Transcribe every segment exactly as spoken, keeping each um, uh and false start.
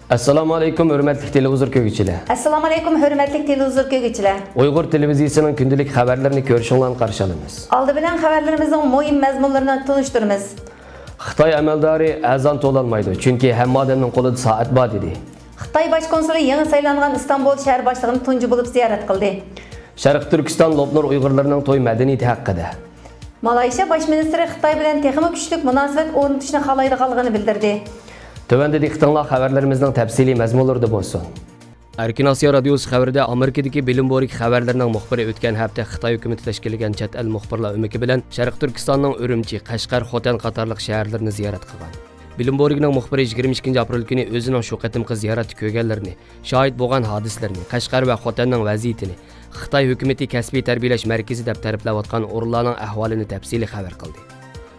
ئەسسالامۇ ئەلەيكۇم، ھۆرمەتلىك تېلېۋىزور كۆرگۈچىلەر! ئەسسالامۇ ئەلەيكۇم، ھۆرمەتلىك تېلېۋىزور كۆرگۈچىلەر! ئۇيغۇر تېلېۋىزىيىسىنىڭ كۈندىلىك خەۋەرلىرىنى كۆرۈشۈڭلارنى قارشى ئالىمىز. ئالدى بىلەن خەۋەرلىرىمىزنىڭ مۇھىم مەزمۇنلىرىنى تونۇشتۇرىمىز. خىتاي ئەمەلدارى ئەزان توۋلالمايدۇ، چۈنكى ھەممە ئادەمنىڭ قولىدا سائەت بار، دېدى. خىتاي باش كونسۇلى يېڭى سايلانغان ئىستانبۇل شەھەر باشلىقىنى تۇنجى بولۇپ زىيارەت قىلدى. شەرقىي تۈركىستان لوپنۇر ئۇيغۇرلىرىنىڭ توي مەدەنىيىتى ھەققىدە. مالايشىيا باش مىنىستىرى خىتاي بىلەن تېخىمۇ كۈچلۈك مۇناسىۋەت ئورنىتىشنى خالايدىغانلىقىنى بىلدۈردى. تۆۋەندە دىققىتىڭلار خەۋەرلىرىمىزنىڭ تەپسىلىي مەزمۇنلىرىدا بولسۇن. ئەركىن ئاسىيا رادىيوسى خەۋىرىدە ئامېرىكىدىكى بلومبېرگ خەۋەرلىرىنىڭ مۇخبىرى ئۆتكەن ھەپتە خىتاي ھۆكۈمىتى تەشكىللىگەن چەت ئەل مۇخبىرلار ئۆمىكى بىلەن شەرقىي تۈركىستاننىڭ ئۈرۈمچى، قەشقەر، خوتەن قاتارلىق شەھەرلىرىنى زىيارەت قىلغان. بلومبېرگنىڭ مۇخبىرى يىگىرمە ئىككىنچى ئاپرېل كۈنى ئۆزىنىڭ شۇ قېتىمقى زىيارەتتە كۆرگەنلىرىنى، شاھىت بولغان ھادىسىلىرىنى، قەشقەر ۋە خوتەننىڭ ۋەزىيىتىنى، خىتاي ھۆكۈمىتى كەسپىي تەربىيەلەش مەركىزى دەپ تەرىپلەۋاتقان ئورۇنلارنىڭ ئەھۋالىنى تەپسىلىي خەۋەر قىلدى.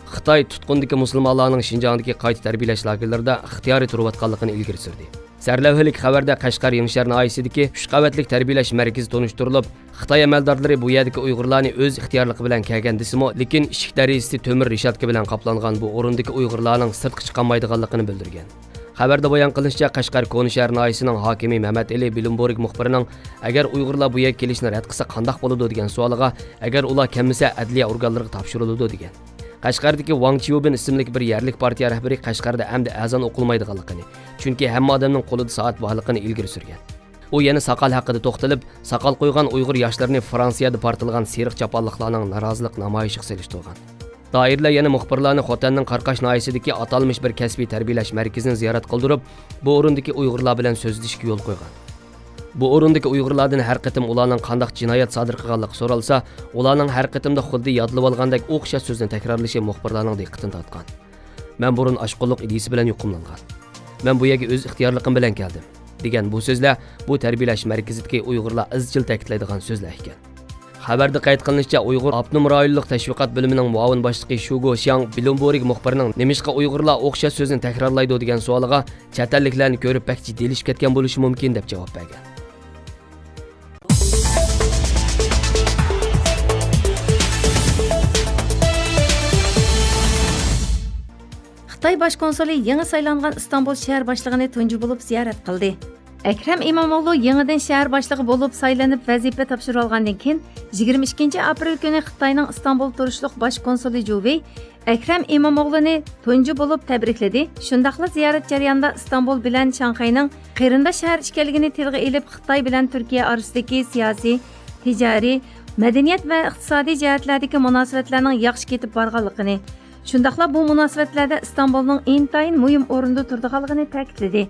خىتاي تۇتقۇندىكى مۇسۇلمانلارنىڭ شىنجاڭدىكى قايتا تەربىيەلەش لاگېرلىرىدا ئىختىيارىي تۇرۇۋاتقانلىقىنى ئىلگىرى سۈردى. سەرلەۋھىلىك خەۋەردە قەشقەر يېڭىشەھەر ناھىيەسىدىكى ئۈچ قەۋەتلىك تەربىيەلەش مەركىزى تونۇشتۇرۇلۇپ، خىتاي ئەمەلدارلىرى بۇ يەردىكى ئۇيغۇرلارنى ئۆز ئىختىيارلىقى بىلەن كەلگەن دېسىمۇ، لېكىن ئىشىك دېرىزىسى تۆمۈر رېشاتكا بىلەن قاپلانغان بۇ ئورۇندىكى ئۇيغۇرلارنىڭ سىرتقا چىقالمايدىغانلىقىنى بىلدۈرگەن. خەۋەردە بايان قىلىنىشىچە، قەشقەر كونىشەھەر ناھىيەسىنىڭ ھاكىمى مەمەت ئېلى بلومبېرگ مۇخبىرىنىڭ، ئەگەر ئۇيغۇرلار بۇ يەرگە كېلىشنى رەت قىلسا قانداق بولىدۇ دېگەن سوئالىغا، ئەگەر ئۇلار كەلمىسە ئەدلىيە ئورگانلىرىغا تاپشۇرۇلىدۇ دېگەن. قەشقەردىكى ۋاڭ چيۇبىن ئىسىملىك بىر يەرلىك پارتىيە رەھبىرى قەشقەردە ئەمدى ئەزان ئوقۇلمايدىغانلىقىنى، چۈنكى ھەممە ئادەمنىڭ قولىدا سائەت بارلىقىنى ئىلگىرى سۈرگەن. ئۇ يەنە ساقال ھەققىدە توختىلىپ، ساقال قويغان ئۇيغۇر ياشلىرىنى فرانسىيەدە پارتلىغان سېرىق چاپانلىقلارنىڭ نارازىلىق نامايىشىغا سېلىشتۇرغان. دائىرىلەر يەنە مۇخبىرلارنى خوتەننىڭ قاراقاش ناھىيەسىدىكى ئاتالمىش بىر كەسپىي تەربىيەلەش مەركىزىنى زىيارەت قىلدۇرۇپ، بۇ ئورۇندىكى ئۇيغۇرلار بىلەن سۆزلىشىشكە يول قويغان. بۇ ئورۇندىكى ئۇيغۇرلاردىن ھەر قېتىم ئۇلارنىڭ قانداق جىنايەت سادىر قىلغانلىقى سورالسا، ئۇلارنىڭ ھەر قېتىمدا خۇددى يادلىۋالغاندەك ئوخشاش سۆزنى تەكرارلىشى مۇخبىرلارنىڭ دىققىتىنى تارتقان. مەن بۇرۇن ئاشقۇنلۇق ئىدىيىسى بىلەن يۇقۇملانغان. مەن بۇ يەرگە ئۆز ئىختىيارلىقىم بىلەن كەلدىم، دېگەن بۇ سۆزلەر بۇ تەربىيەلەش مەركىزىدىكى ئۇيغۇرلار ئىزچىل تەكىتلەيدىغان سۆزلەر ئىكەن. خەۋەردە قەيت قىلىنىشىچە، ئۇيغۇر ئاپتونوم رايونلۇق تەشۋىقات بۆلۈمىنىڭ مۇئاۋىن باشلىقى شۇگو شياڭ بلومبېرگ مۇخبىرىنىڭ نېمىشقا ئۇيغۇرلار ئوخشاش سۆزنى تەكرارلايدۇ دېگەن سوئالىغا، چەت ئەللىكلەرنى كۆرۈپ بەك جىددىيلىشىپ كەتكەن بولۇشى مۇمكىن، دەپ جاۋاب بەرگەن. خىتاي باش كونسۇلى يېڭى سايلانغان ئىستانبۇل شەھەر باشلىقىنى تۇنجى بولۇپ زىيارەت قىلدى. ئەكرەم ئىمامئوغلۇ يېڭىدىن شەھەر باشلىقى بولۇپ سايلىنىپ ۋەزىپە تاپشۇرۇۋالغاندىن كېيىن، يىگىرمە ئىككىنچى ئاپرېل كۈنى خىتاينىڭ ئىستانبۇل تۇرۇشلۇق باش كونسۇلى جۇ ۋېي ئەكرەم ئىمامئوغلۇنى تۇنجى بولۇپ تەبرىكلىدى. شۇنداقلا زىيارەت جەريانىدا ئىستانبۇل بىلەن شاڭخەينىڭ قېرىنداش شەھەر ئىكەنلىكىنى تىلغا ئېلىپ، خىتاي بىلەن تۈركىيە ئارىسىدىكى سىياسىي، تىجارىي، مەدەنىيەت ۋە ئىقتىسادىي جەھەتلەردىكى مۇناسىۋەتلەرنىڭ ياخشى كېتىپ بارغانلىقىنى، شۇنداقلا بۇ مۇناسىۋەتلەردە ئىستانبۇلنىڭ ئىنتايىن مۇھىم ئورۇندا تۇرىدىغانلىقىنى تەكىتلىدى.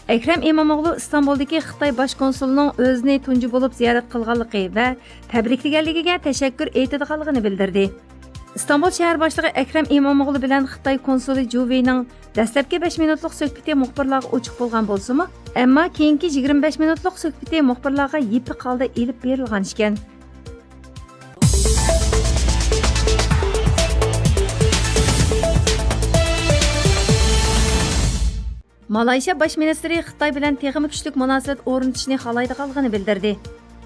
ئەكرەم ئىمامئوغلۇ ئىستانبۇلدىكى خىتاي باش كونسۇلىنىڭ ئۆزىنى تۇنجى بولۇپ زىيارەت قىلغانلىقى ۋە تەبرىكلىگەنلىكىگە تەشەككۈر ئېيتىدىغانلىقىنى بىلدۈردى. ئىستانبۇل شەھەر باشلىقى ئەكرەم ئىمامئوغلى بىلەن خىتاي كونسۇلى جۇ ۋېينىڭ دەسلەپكى بەش مىنۇتلۇق سۆھبىتى مۇخبىرلارغا ئوچۇق بولغان بولسىمۇ، ئەمما كېيىنكى يىگىرمە بەش مىنۇتلۇق سۆھبىتى مۇخبىرلارغا يېپىق ھالدا ئېلىپ بېرىلغان ئىكەن. مالايشىيا باش مىنىستىرى خىتاي بىلەن تېخىمۇ كۈچلۈك مۇناسىۋەت ئورنىتىشنى خالايدىغانلىقىنى بىلدۈردى.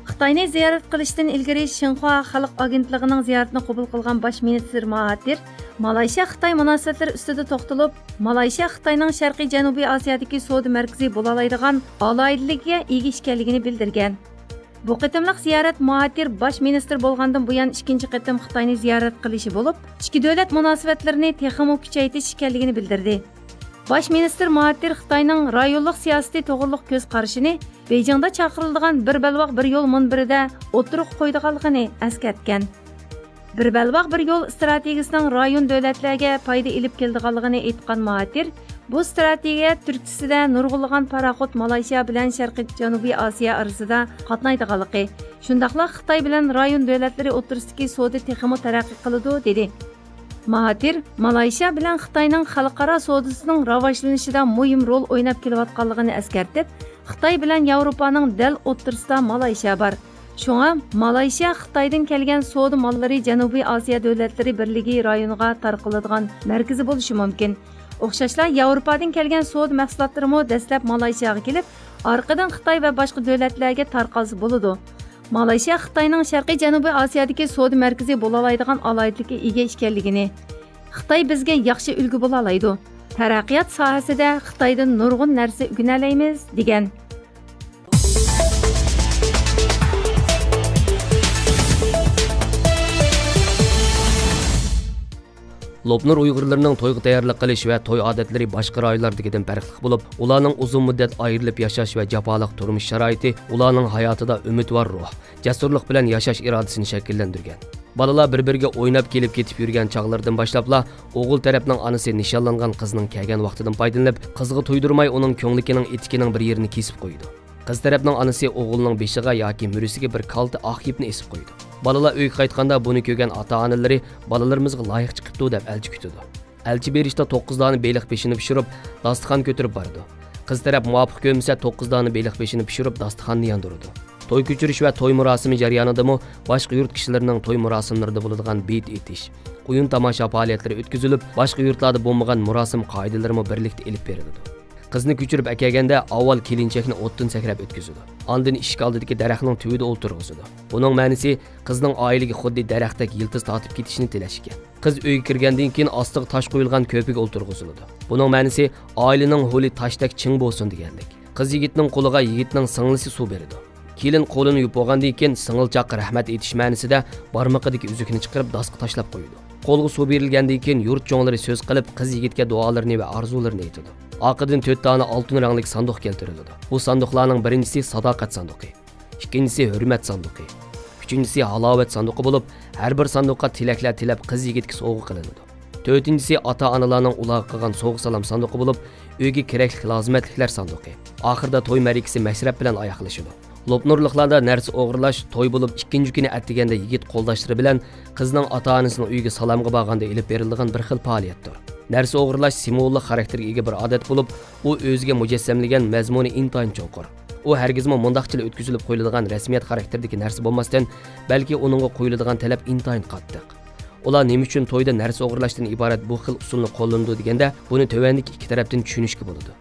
خىتاينى زىيارەت قىلىشتىن ئىلگىرى شىنخۇا خەلق ئاگېنتلىقىنىڭ زىيارىتىنى قوبۇل قىلغان باش مىنىستىر ماھاتىر مالايشىيا خىتاي مۇناسىۋەتلىرى ئۈستىدە توختىلىپ، مالايشىيا خىتاينىڭ شەرقىي جەنۇبىي ئاسىيادىكى سودا مەركىزى بولالايدىغان ئالاھىدىلىككە ئىگە ئىكەنلىكىنى بىلدۈرگەن. بۇ قېتىملىق زىيارەت ماھاتىر باش مىنىستىر بولغاندىن بۇيان ئىككىنچى قېتىم خىتاينى زىيارەت قىلىشى بولۇپ، ئىككى دۆلەت مۇناسىۋەتلىرىنى تېخىمۇ كۈچەيتىش ئىكەنلىكىنى بىلدۈردى. باش مىنىستىر ماھاتىر خىتاينىڭ رايونلۇق سىياسىتى توغرۇلۇق كۆز قارىشىنى بېيجىڭدا چاقىرىلىدىغان بىر بەلباغ بىر يول مۇنبىرىدە ئوتتۇرىغا قويىدىغانلىقىنى ئەسكەرتكەن. بىر بەلباغ بىر يول ئىستراتېگىيىسىنىڭ رايون دۆلەتلەرگە پايدا ئېلىپ كېلىدىغانلىقىنى ئېيتقان ماھاتىر، بۇ ئىستراتېگىيە تۈرتكىسىدە نۇرغۇنلىغان پاراخوت مالايشىيا بىلەن شەرقىي جەنۇبىي ئاسىيا ئارىسىدا قاتنايدىغانلىقى، شۇنداقلا خىتاي بىلەن رايون دۆلەتلىرى ئوتتۇرىسىدىكى سودا تېخىمۇ تەرەققىي قىلىدۇ، دېدى. ماھاتىر مالايشىيا بىلەن خىتاينىڭ خەلقئارا سودىسىنىڭ راۋاجلىنىشىدا مۇھىم رول ئويناپ كېلىۋاتقانلىقىنى ئەسكەرتىپ، خىتاي بىلەن ياۋروپانىڭ دەل ئوتتۇرىسىدا مالايشىيا بار. شۇڭا، مالايشىيا خىتايدىن كەلگەن سودا ماللىرى جەنۇبىي ئاسىيا دۆلەتلىرى بىرلىكى رايونىغا تارقىلىدىغان مەركىزى بولۇشى مۇمكىن. ئوخشاشلا، ياۋروپادىن كەلگەن سودا مەھسۇلاتلىرىمۇ دەسلەپ مالايشىياغا كېلىپ، ئارقىدىن خىتاي ۋە باشقا دۆلەتلەرگە تارقالسا بولىدۇ. مالايشىيا خىتاينىڭ شەرقىي جەنۇبىي ئاسىيادىكى سودا مەركىزى بولالايدىغان ئالاھىدىلىككە ئىگە ئىكەنلىكىنى، خىتاي بىزگە ياخشى ئۈلگە بولالايدۇ. تەرەققىيات ساھەسىدە خىتايدىن نۇرغۇن نەرسە ئۆگىنەلەيمىز، دېگەن. لوپنۇر ئۇيغۇرلىرىنىڭ تويغا تەييارلىق قىلىش ۋە توي ئادەتلىرى باشقا رايونلاردىكىدىن پەرقلىق بولۇپ، ئۇلارنىڭ ئۇزۇن مۇددەت ئايرىلىپ ياشاش ۋە جاپالىق تۇرمۇش شارائىتى ئۇلارنىڭ ھاياتىدا ئۈمىدۋار روھ، جەسۇرلۇق بىلەن ياشاش ئىرادىسىنى شەكىللەندۈرگەن. بالىلار بىر-بىرىگە ئويناپ كېلىپ-كېتىپ يۈرگەن چاغلىرىدىن باشلاپلا، ئوغۇل تەرەپنىڭ ئانىسى نىشانلانغان قىزنىڭ كەلگەن ۋاقتىدىن پايدىلىنىپ، قىزغا تۇيدۇرماي ئۇنىڭ كۆڭلىكىنىڭ ئېتىكىنىڭ بىر يېرىنى كېسىپ قويىدۇ. قىز تەرەپنىڭ ئانىسى ئوغلىنىڭ بېشىغا ياكى مۈرىسىگە بىر كالتە ئاق يىپنى ئېسىپ قويىدۇ. بالىلار ئۆيگە قايتقاندا بۇنى كۆرگەن ئاتا-ئانىلىرى بالىلىرىمىزغا لايىق چىقىپتۇ دەپ ئەلچى كۈتىدۇ. ئەلچى بېرىشتا توققۇز دانە بېلىق بېشىنى پىشۇرۇپ، داستىخان كۆتۈرۈپ بارىدۇ. قىز تەرەپ مۇۋاپىق كۆرمىسە، توققۇز دانە بېلىق بېشىنى پىشۇرۇپ، داستىخاننى ياندۇرىدۇ. توي كۆچۈرۈش ۋە توي مۇراسىمى جەريانىدىمۇ باشقا يۇرت كىشىلىرىنىڭ توي مۇراسىملىرىدا بولىدىغان بېيىت ئېيتىش، ئويۇن-تاماشا پائالىيەتلىرى ئۆتكۈزۈلۈپ، باشقا يۇرتلاردا بولمىغان مۇراسىم قائىدىلىرىمۇ بىرلىكتە ئېلىپ بېرىلىدۇ. قىزنى كۆچۈرۈپ ئەكەلگەندە، ئاۋۋال كېلىنچەكنى ئوتتىن سەكرەپ ئۆتكۈزىدۇ. ئاندىن ئىشىك ئالدىدىكى دەرەخنىڭ تۈۋىدە ئولتۇرغۇزىدۇ. بۇنىڭ مەنىسى، قىزنىڭ ئائىلىگە خۇددى دەرەختەك يىلتىز تارتىپ كېتىشىنى تىلەش ئىكەن. قىز ئۆيگە كىرگەندىن كېيىن، ئاستىغا تاش قويۇلغان كۆپىگە ئولتۇرغۇزۇلىدۇ. بۇنىڭ مەنىسى، ئائىلىنىڭ ھولى تاشتەك چىڭ بولسۇن دېگەنلىك. قىز يىگىتنىڭ قولىغا يىگىتنىڭ سىڭلىسى سۇ بېرىدۇ. كېلىن قولىنى يۇيۇپ بولغاندىن كېيىن، سىڭىلچاققا رەھمەت ئېيتىش مەنىسىدە بارمىقىدىكى ئۈزۈكىنى چىقىرىپ، داسقا تاشلاپ قويىدۇ. قولغا سۇ بېرىلگەندىن كېيىن، يۇرت چوڭلىرى سۆز قىلىپ، قىز يىگىتكە دۇئالىرىنى ۋە ئارزۇلىرىنى ئېيتىدۇ. ئارقىدىن تۆت دانە ئالتۇن رەڭلىك ساندۇق كەلتۈرۈلىدۇ. بۇ ساندۇقلارنىڭ بىرىنچىسى ساداقەت ساندۇقى، ئىككىنچىسى ھۆرمەت ساندۇقى، ئۈچىنچىسى ھالاۋەت ساندۇقى بولۇپ، ھەر بىر ساندۇققا تىلەكلەر تىلەپ، قىز يىگىتكە سوۋغا قىلىنىدۇ. تۆتىنچىسى ئاتا-ئانىلارنىڭ ئۇلارغا قىلغان سوۋغا-سالام ساندۇقى بولۇپ، ئۆيگە كېرەكلىك لازىمەتلىكلەر ساندۇقى. ئاخىرىدا توي مەرىكىسى مەشرەپ بىلەن ئاياغلىشىدۇ. لوپنۇرلۇقلاردا نەرسە ئوغرىلاش توي بولۇپ ئىككىنچى كۈنى ئەتىگەندە يىگىت قولداشلىرى بىلەن قىزنىڭ ئاتا-ئانىسىنىڭ ئۆيىگە سالامغا بارغاندا ئېلىپ بېرىلىدىغان بىر خىل پائالىيەتتۇر. نەرسە ئوغرىلاش سىمۋوللۇق خاراكتېرگە ئىگە بىر ئادەت بولۇپ، ئۇ ئۆزىگە مۇجەسسەملىگەن مەزمۇنى ئىنتايىن چوڭقۇر. ئۇ ھەرگىزمۇ مۇنداقچىلا ئۆتكۈزۈلۈپ قويۇلىدىغان رەسمىيەت خاراكتېرىدىكى نەرسە بولماستىن، بەلكى ئۇنىڭغا قويۇلىدىغان تەلەپ ئىنتايىن قاتتىق. ئۇلار نېمە ئۈچۈن تويدا نەرسە ئوغرىلاشتىن ئىبارەت بۇ خىل ئۇسۇلنى قوللىنىدۇ دېگەندە، بۇنى تۆۋەندىكى ئىككى تەرەپتىن چۈشىنىشكە بولىدۇ.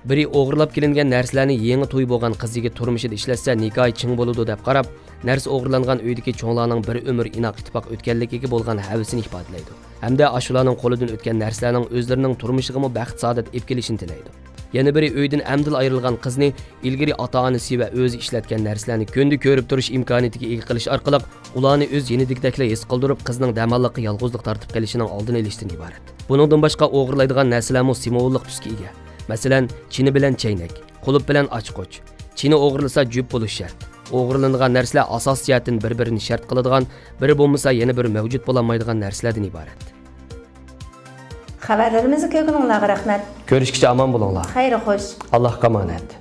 بىرى، ئوغرىلاپ كېلىنگەن نەرسىلەرنى يېڭى توي بولغان قىز يىگىت تۇرمۇشىدا ئىشلەتسە، نىكاھى چىڭ بولىدۇ دەپ قاراپ، نەرسە ئوغرىلانغان ئۆيدىكى چوڭلارنىڭ بىر ئۆمۈر ئىناق ئىتتىپاق ئۆتكەنلىكىگە بولغان ھەۋىسىنى ئىپادىلەيدۇ ھەمدە ئاشۇلارنىڭ قولىدىن ئۆتكەن نەرسىلەرنىڭ ئۆزلىرىنىڭ تۇرمۇشىغىمۇ بەخت-سائادەت ئېلىپ كېلىشىنى تىلەيدۇ. يەنە بىرى، ئۆيدىن ئەمدىلا ئايرىلغان قىزنى ئىلگىرى ئاتا-ئانىسى ۋە ئۆزى ئىشلەتكەن نەرسىلەرنى كۈندە كۆرۈپ تۇرۇش ئىمكانىيىتىگە ئىگە قىلىش ئارقىلىق، ئۇلارنى ئۆز يېنىدىكىدەكلا ھېس قىلدۇرۇپ، قىزنىڭ دەماللىققا يالغۇزلۇق تارتىپ قېلىشىنىڭ ئالدىنى ئېلىشتىن ئىبارەت. بۇنىڭدىن باشقا، ئوغرىلايدىغان نەرسىلەرمۇ سىمۋوللۇق تۈسكە ئىگە. مەسىلەن، چىنە بىلەن چەينەك، قۇلۇپ بىلەن ئاچقۇچ. چىنە ئوغرىلىسا، جۈپ بولۇش شەرت. ئوغرىلىنىدىغان نەرسىلەر ئاساسىي جەھەتتىن بىر-بىرىنى شەرت قىلىدىغان، بىرى بولمىسا يەنە بىرى مەۋجۇت بولالمايدىغان نەرسىلەردىن ئىبارەت. خەۋەرلىرىمىزنى كۆرگىنىڭلارغا رەھمەت. كۆرۈشكىچە ئامان بولۇڭلار. خەير خوش. ئاللاھقا ئامانەت.